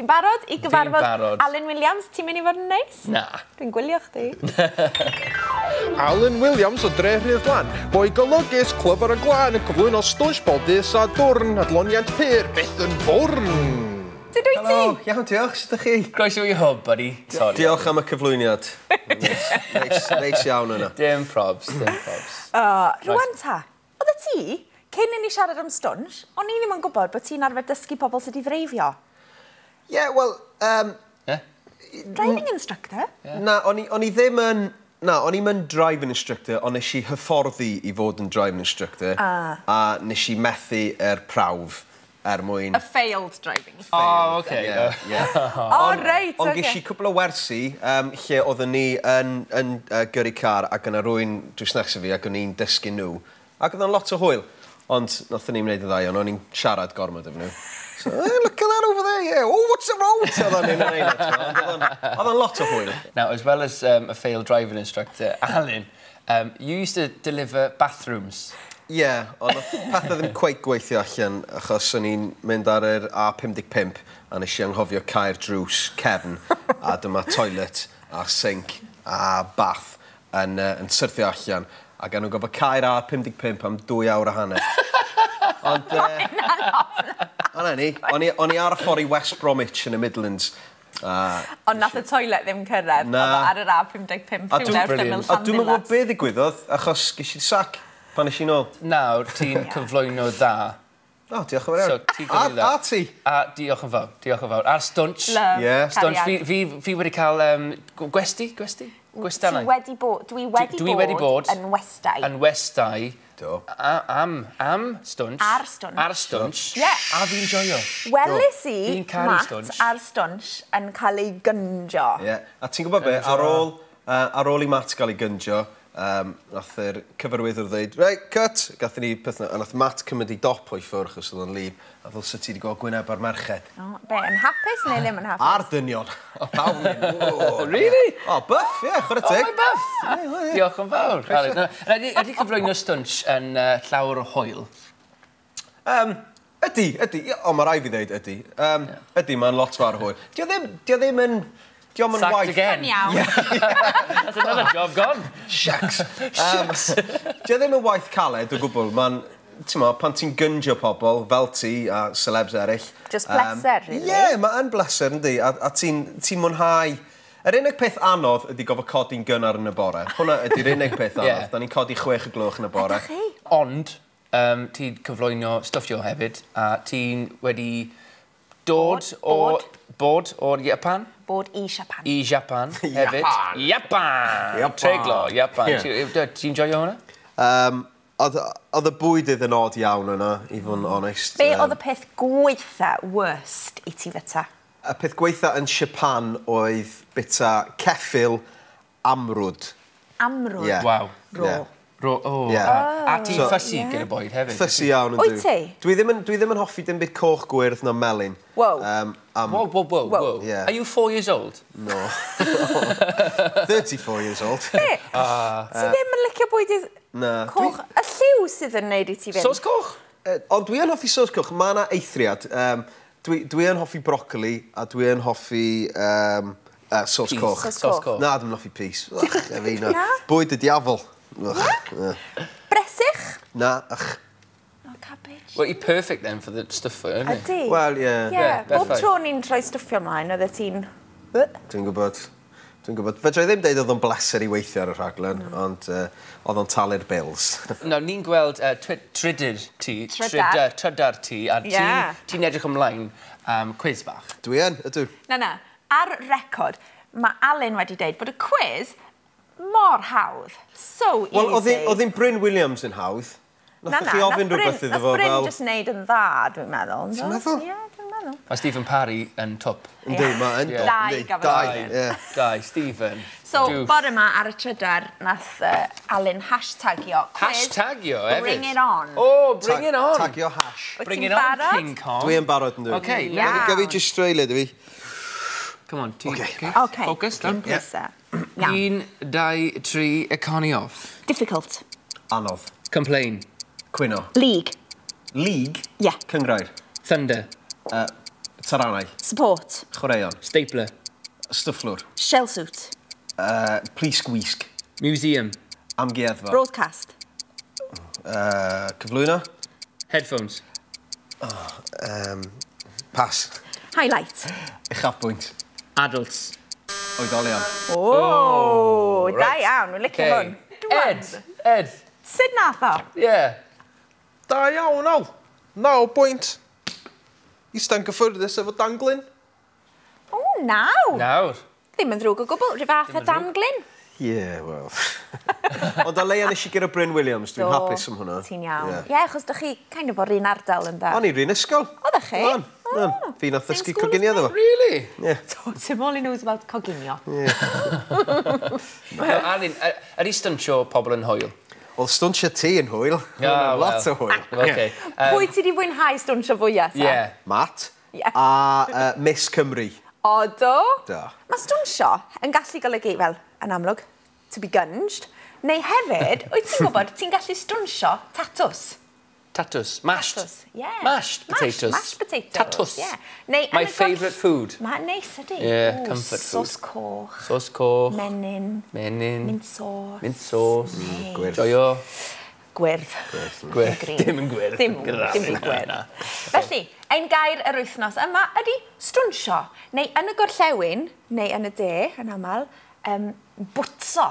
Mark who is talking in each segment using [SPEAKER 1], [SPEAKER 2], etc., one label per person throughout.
[SPEAKER 1] Ti'n barod i gyfarfod
[SPEAKER 2] barod.
[SPEAKER 1] Alun Williams? Ti'n mynd i fod yn neis?
[SPEAKER 2] Na.
[SPEAKER 1] Dwi'n gwylio chdi.
[SPEAKER 3] Alun Williams o Dre Rhuddlan, boi golygus, clyfar y glân yn cyflwyno stwnsh bob dydd Sadwrn, adloniant pur, byth yn fwrn.
[SPEAKER 1] Sut wyt ti?
[SPEAKER 4] Helo, iawn, diolch, sut ydych chi?
[SPEAKER 2] Croeso i hwb, buddy. Sorry.
[SPEAKER 4] Diolch am y cyflwyniad. Neis, neis, neis iawn yna.
[SPEAKER 2] Dim probs, dim probs.
[SPEAKER 1] Rwan ta, oedd y ti, cyn i ni siarad am stwnsh, o'n i ddim yn gwybod bod ti'n arfer dysgu pobl sydd i ddreifio.
[SPEAKER 4] Ie, yeah, wel,
[SPEAKER 2] Yeah?
[SPEAKER 1] Driving instructor?
[SPEAKER 4] Na, o'n i ddim yn... Na, o'n i'm yn driving instructor, ond nes i hyfforddi i fod yn driving instructor.
[SPEAKER 1] Ah.
[SPEAKER 4] A nes i methu yr prawf er mwyn...
[SPEAKER 1] A failed driving.
[SPEAKER 2] Oh, okay.
[SPEAKER 4] Yeah, yeah.
[SPEAKER 1] O, reit,
[SPEAKER 4] Ond
[SPEAKER 1] oce.
[SPEAKER 4] ges i cwpl o wersi lle oedden ni yn gyrru car ac yna rywun drws nesaf fi ac o'n i'n dysgu nhw. Ac oedd o'n lot o hwyl. Ond nathon ni'n wneud y ddau, ond o'n i'n siarad gormod efo nhw. So, "Hey, look at that over there, yeah. Oh, what's the road?" Oedd o'n i'n neud it, ond oedd o'n lot o hwyl.
[SPEAKER 2] Now, as well as a failed driving instructor, Alan, you used to deliver bathrooms.
[SPEAKER 4] Ie, yeah, ond oedd pethau ddim cweit gweithio allan achos o'n i'n mynd ar yr A55 a nes i anghofio cau'r drws cefn a dyma toilet a sink a bath yn syrthio allan a gan nhw'n gofio cau'r A55 am 2 awr a hanner. Ond, a na ni, o'n i ar y ffordd i West Bromwich yn y Midlands.
[SPEAKER 1] Ond nath y toilet ddim cyrraedd.
[SPEAKER 4] Na.
[SPEAKER 1] Oedd o ar yr A55
[SPEAKER 4] A
[SPEAKER 1] rhywle wrth ymyl
[SPEAKER 4] A dwi'm yn gwybod
[SPEAKER 1] Llanddulas.
[SPEAKER 4] beth ddigwyddodd, achos ges i'r sac pan nes i nôl.
[SPEAKER 2] Nawr, ti'n cyflwyno dda.
[SPEAKER 4] O, diolch yn fawr iawn.
[SPEAKER 2] So, ti'n cyflwyno dda.
[SPEAKER 4] A ti?
[SPEAKER 2] A diolch yn fawr, diolch yn fawr. A'r stwnsh.
[SPEAKER 1] Love,
[SPEAKER 2] Stwnsh,
[SPEAKER 1] cariad.
[SPEAKER 2] fi wedi cael gwesti, gwesti? Gwestai.
[SPEAKER 1] Ti wedi bod, dwi wedi,
[SPEAKER 2] Dwi wedi bod
[SPEAKER 1] yn westai.
[SPEAKER 2] Yn westai.
[SPEAKER 4] Do.
[SPEAKER 2] A, am stwnsh.
[SPEAKER 1] Ar stwnsh.
[SPEAKER 2] Ar stwnsh.
[SPEAKER 1] Ie.
[SPEAKER 2] A fi'n joio.
[SPEAKER 1] Welis i
[SPEAKER 2] Fi'n caru
[SPEAKER 1] Matt
[SPEAKER 2] stwnsh.
[SPEAKER 1] ar stwnsh yn cael ei gynjo.
[SPEAKER 4] Ie. Yeah. A ti'n gwybod be, ar ôl i Matt gael ei gynjo, nath yr cyfarwyddwr ddweud, "Right, cut!" Gathon ni peth na, a nath Matt cymryd ei dop o'i ffwrdd achos oedd o'n lib, a ddylse ti wedi gweld gwyneb ar merched.
[SPEAKER 1] O, be, yn hapus neu ddim yn hapus?
[SPEAKER 4] A'r dynion. O, pawb yn mynd, "Whoa."
[SPEAKER 2] Really?
[SPEAKER 4] O, buff, ie, yeah, chwarae
[SPEAKER 2] Oh,
[SPEAKER 4] teg.
[SPEAKER 2] mae'n buff! Diolch yn fawr. Alun. Na, Ydy cyflwyno stwnsh yn llawer o hwyl?
[SPEAKER 4] Ydy, ydy. Ie, o, mae rai fi ddeud ydy. Ydy, mae'n lot fawr o hwyl. Dio ddim yn... Dio yn
[SPEAKER 2] Sacked
[SPEAKER 4] waith.
[SPEAKER 2] again.
[SPEAKER 1] Yn iawn.
[SPEAKER 2] That's another job gone.
[SPEAKER 4] Shucks. Dio ddim yn waith caled o gwbl. Mae'n, ti'n mo, pan ti'n gynjo pobl fel ti a celebs eraill.
[SPEAKER 1] Just bleser, really.
[SPEAKER 4] Ie, yeah, mae yn bleser, yndi. A ti'n ti mwynhau... Yr unig peth anodd ydy gofod codi'n gynnar yn y bore. Hwna ydy'r unig peth anodd.
[SPEAKER 2] Ie.
[SPEAKER 4] Da ni'n codi 6 y gloch yn y bore.
[SPEAKER 1] Ydych chi?
[SPEAKER 2] Ond, ti'n cyflwyno stwffio hefyd, a ti'n wedi dod o...
[SPEAKER 1] Bod.
[SPEAKER 2] Bod o'r Japan?
[SPEAKER 1] Bod i Japan.
[SPEAKER 2] I Japan hefyd.
[SPEAKER 4] Japan.
[SPEAKER 2] Japan!
[SPEAKER 4] Japan.
[SPEAKER 2] Treiglo, Japan.
[SPEAKER 4] Ie.
[SPEAKER 2] Ti'n joio hwnna?
[SPEAKER 4] Oedd y bwydydd yn od iawn yna, i fod yn onest.
[SPEAKER 1] Be oedd y peth gweitha, worst, i ti fyta?
[SPEAKER 4] Y peth gweitha yn Japan oedd bita ceffyl amrwd.
[SPEAKER 1] Amrwd?
[SPEAKER 4] Ie.
[SPEAKER 2] Waw.
[SPEAKER 1] Ro.
[SPEAKER 4] Ie.
[SPEAKER 2] Ro, oh,
[SPEAKER 4] Ie.
[SPEAKER 2] A ti'n
[SPEAKER 4] So-
[SPEAKER 2] fussy gyda bwyd hefyd.
[SPEAKER 4] Fussy iawn yn
[SPEAKER 1] Wyt
[SPEAKER 4] dwi.
[SPEAKER 1] ti?
[SPEAKER 4] Dwi ddim yn hoffi dim byd coch, gwyrdd na melyn.
[SPEAKER 1] Wow.
[SPEAKER 4] Am,
[SPEAKER 2] Whoa.
[SPEAKER 4] Yeah.
[SPEAKER 2] Are you 4 years old?
[SPEAKER 4] No. 34 years old.
[SPEAKER 1] Be? Ti ddim yn licio bwydydd
[SPEAKER 4] Na.
[SPEAKER 1] coch? Y lliw sydd yn neud i ti fynd?
[SPEAKER 2] Sos coch?
[SPEAKER 4] Ond dwi yn hoffi sos coch. Mae yna eithriad. Dwi yn hoffi brocoli a dwi yn hoffi sos
[SPEAKER 2] Peas.
[SPEAKER 4] coch.
[SPEAKER 1] Sos
[SPEAKER 2] Sos
[SPEAKER 1] coch.
[SPEAKER 2] coch.
[SPEAKER 4] Na, dwi'n hoffi peas. Ugh, e fi, na.
[SPEAKER 1] Na?
[SPEAKER 4] Bwyd y diafol. Ugh, ie.
[SPEAKER 1] Bresych?
[SPEAKER 4] Na, ych.
[SPEAKER 1] Oh, cabbage.
[SPEAKER 2] Well, you're perfect then for the stwffio, isn't it?
[SPEAKER 1] Ydy.
[SPEAKER 4] Wel, ie.
[SPEAKER 1] Ie,
[SPEAKER 2] Yeah,
[SPEAKER 1] bob
[SPEAKER 2] perffaith.
[SPEAKER 1] tro ni'n troi stwffio ymlaen, oeddet ti'n...
[SPEAKER 4] Dwi'n gwybod. Dwi'n gwybod. Fedra i ddim deud oedd o'n bleser i weithio ar y rhaglen, ond oedd o'n talu'r bills.
[SPEAKER 2] Nawr, ni'n gweld trydydd ti,
[SPEAKER 1] Trydar.
[SPEAKER 2] Trydar ti, a ti'n ti edrych ymlaen am quiz bach.
[SPEAKER 4] Dwi yn, ydw.
[SPEAKER 1] Na, na. Ar record, mae Alun wedi deud bod y quiz mor hawdd. So easy.
[SPEAKER 4] Wel, oedd hi'n Bryn Williams yn hawdd.
[SPEAKER 1] Na,
[SPEAKER 4] Nath
[SPEAKER 1] na,
[SPEAKER 4] chi ofyn
[SPEAKER 1] nath Bryn-
[SPEAKER 4] rhywbeth iddo fo
[SPEAKER 1] Nath Bryn
[SPEAKER 4] fel...
[SPEAKER 1] just neud yn dda, dwi'n meddwl.
[SPEAKER 4] Ti'n meddwl?
[SPEAKER 1] Ie, dwi'n meddwl.
[SPEAKER 2] Mae Stephen Parry yn twp.
[SPEAKER 4] Yndi, mae yn
[SPEAKER 2] Ie.
[SPEAKER 4] dop,
[SPEAKER 1] Dau
[SPEAKER 4] yndi.
[SPEAKER 1] gafodd
[SPEAKER 4] Dau,
[SPEAKER 1] e.
[SPEAKER 4] ie.
[SPEAKER 2] Dau, Stephen.
[SPEAKER 1] So,
[SPEAKER 2] Dwff.
[SPEAKER 1] bore yma ar y trydar, nath Alun hashtagio quiz.
[SPEAKER 2] Hashtagio hefyd.
[SPEAKER 1] Bring it on.
[SPEAKER 2] Oh, bring it on.
[SPEAKER 4] Tagio hash.
[SPEAKER 1] Wyt
[SPEAKER 2] Bring
[SPEAKER 1] ti'n
[SPEAKER 2] it on,
[SPEAKER 1] barod?
[SPEAKER 2] King Kong.
[SPEAKER 4] Dwi yn barod yn dwi.
[SPEAKER 2] Okay,
[SPEAKER 1] Iawn.
[SPEAKER 4] Gaf fi just streulio, dwi.
[SPEAKER 2] Come on, ti.
[SPEAKER 4] Okay.
[SPEAKER 1] Okay.
[SPEAKER 2] Focus, done.
[SPEAKER 1] Pwysa. Iawn.
[SPEAKER 2] Un, dau, tri, economy off.
[SPEAKER 1] Difficult.
[SPEAKER 4] Anodd.
[SPEAKER 2] Complain.
[SPEAKER 4] Cwyno.
[SPEAKER 1] League.
[SPEAKER 4] League.
[SPEAKER 1] Yeah.
[SPEAKER 4] Cyngrair.
[SPEAKER 2] Thunder.
[SPEAKER 4] Taranau.
[SPEAKER 1] Support.
[SPEAKER 4] Chwaraeon.
[SPEAKER 2] Stapler.
[SPEAKER 4] Stwfflwr.
[SPEAKER 1] Shell suit.
[SPEAKER 4] Plis gwisg.
[SPEAKER 2] Museum.
[SPEAKER 4] Amgueddfa.
[SPEAKER 1] Broadcast.
[SPEAKER 4] Cyflwyno.
[SPEAKER 2] Headphones.
[SPEAKER 4] Pass.
[SPEAKER 1] Highlight.
[SPEAKER 4] Uchafbwynt.
[SPEAKER 2] Adults.
[SPEAKER 4] Oedolion.
[SPEAKER 1] O, da iawn, dwi'n licio hwn.
[SPEAKER 2] Ed. Ed.
[SPEAKER 1] Sut nath o?
[SPEAKER 2] Yeah.
[SPEAKER 3] Da iawn, Al. 9 bwynt. Ista'n gyffyrddus efo danglin.
[SPEAKER 1] O, 9.
[SPEAKER 2] Nawr.
[SPEAKER 1] Ddim yn ddrwg o gwbl, rhyw fath o danglin.
[SPEAKER 4] Yeah, well. Ond o leia nes i gyda Bryn Williams, dwi'n hapus am hwnna.
[SPEAKER 1] Ti'n iawn. Ie, yeah, achos dych chi kind of o'r un ardal yn da.
[SPEAKER 4] O'n i'r un ysgol.
[SPEAKER 1] Oeddech chi?
[SPEAKER 4] O'n, o'n. Fi nath ddysgu coginio iddo fo.
[SPEAKER 2] Really?
[SPEAKER 4] Yeah.
[SPEAKER 1] So, Tim only knows about coginio.
[SPEAKER 2] Yeah. Alun, ydy stuntsio pobl yn hwyl?
[SPEAKER 4] Wel, stwnsio ti yn hwyl.
[SPEAKER 2] Yeah,
[SPEAKER 4] lot o hwyl.
[SPEAKER 2] Okay.
[SPEAKER 1] Pwy ti di fwynhau stwnsio fwyaf, ta?
[SPEAKER 2] Yeah.
[SPEAKER 4] Matt.
[SPEAKER 1] Yeah.
[SPEAKER 4] A Miss Cymru.
[SPEAKER 1] O, do?
[SPEAKER 4] Do.
[SPEAKER 1] Mae stwnsio yn gallu golygu, fel, yn amlwg, to be gunged, neu hefyd, wyt ti'n gwybod, ti'n gallu stwnsio tatws.
[SPEAKER 2] Tatws. Mashed.
[SPEAKER 1] Tatws, yeah.
[SPEAKER 2] Mashed potatoes.
[SPEAKER 1] Mashed potatoes,
[SPEAKER 2] Tatws.
[SPEAKER 1] yeah. Neu,
[SPEAKER 2] My favourite food.
[SPEAKER 1] Mae'n neis ydy.
[SPEAKER 2] Yeah, comfort food.
[SPEAKER 1] Sos coch.
[SPEAKER 2] Sos coch.
[SPEAKER 1] Menyn.
[SPEAKER 2] Menyn.
[SPEAKER 1] Mint sauce.
[SPEAKER 2] Mint sauce.
[SPEAKER 4] Gwyrdd.
[SPEAKER 2] Joio.
[SPEAKER 1] Gwyrdd.
[SPEAKER 2] Gwyrdd. Dim yn gwyrdd.
[SPEAKER 1] Dim yn gwyrdd. Felly, ein gair yr wythnos yma ydy stwnsio. Neu yn y gorllewin, neu yn y de, yn aml, bwtso.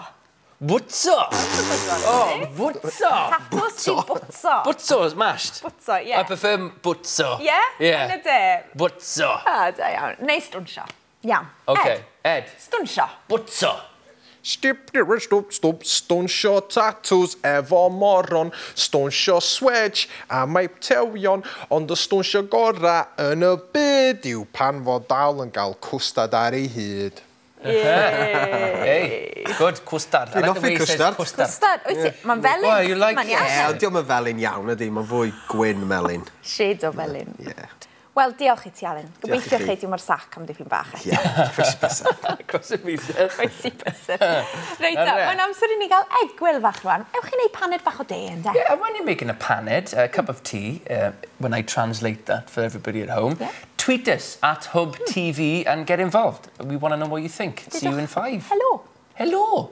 [SPEAKER 2] Bwtso? Oh, bwtso!
[SPEAKER 1] Tatws sy'n bwtso.
[SPEAKER 2] Bwtso is mashed.
[SPEAKER 1] Bwtso, ie.
[SPEAKER 2] I prefer bwtso.
[SPEAKER 1] Ie?
[SPEAKER 2] Yeah.
[SPEAKER 1] Yn y de.
[SPEAKER 2] Bwtso.
[SPEAKER 1] Ah, da iawn. Neu stwnsio. Iawn.
[SPEAKER 2] OK.
[SPEAKER 1] Ed.
[SPEAKER 2] Ed.
[SPEAKER 1] Stwnsio.
[SPEAKER 2] Bwtso.
[SPEAKER 3] Stip, stop, stop, stwnsio tatws efo moron, stwnsio swedge a mae tewion, ond y stwnsio gora yn y byd yw pan fod dal yn gael cwstad ar ei hyd.
[SPEAKER 2] Hey, good, cwstard.
[SPEAKER 4] Dwi'n hoffi cwstard.
[SPEAKER 1] Cwstard, wyt ti? Mae'n felyn.
[SPEAKER 2] Well, you like
[SPEAKER 1] Mae'n
[SPEAKER 2] it.
[SPEAKER 1] iawn.
[SPEAKER 4] Ie, ond diolch yn felyn iawn ydy, mae'n fwy gwyn melyn.
[SPEAKER 1] Shade o felyn.
[SPEAKER 4] Ie.
[SPEAKER 1] Wel, diolch i ti, Alun. Gobeithio
[SPEAKER 4] i chi.
[SPEAKER 1] chi di mor sac am dipyn bach eto.
[SPEAKER 4] Ie, croesi bysedd.
[SPEAKER 2] Cross y bysedd.
[SPEAKER 1] Croesi bysedd. Reit, mae'n amser i ni gael egwyl fach rwan. Ewch i wneud paned bach o de, ynde?
[SPEAKER 2] Yeah, and when you're making a paned, a cup of tea, when I translate that for everybody at home,
[SPEAKER 1] Yeah.
[SPEAKER 2] tweet us at Hwb TV and get involved. We want to know what you think. See you in 5.
[SPEAKER 1] Helo.
[SPEAKER 2] Hello.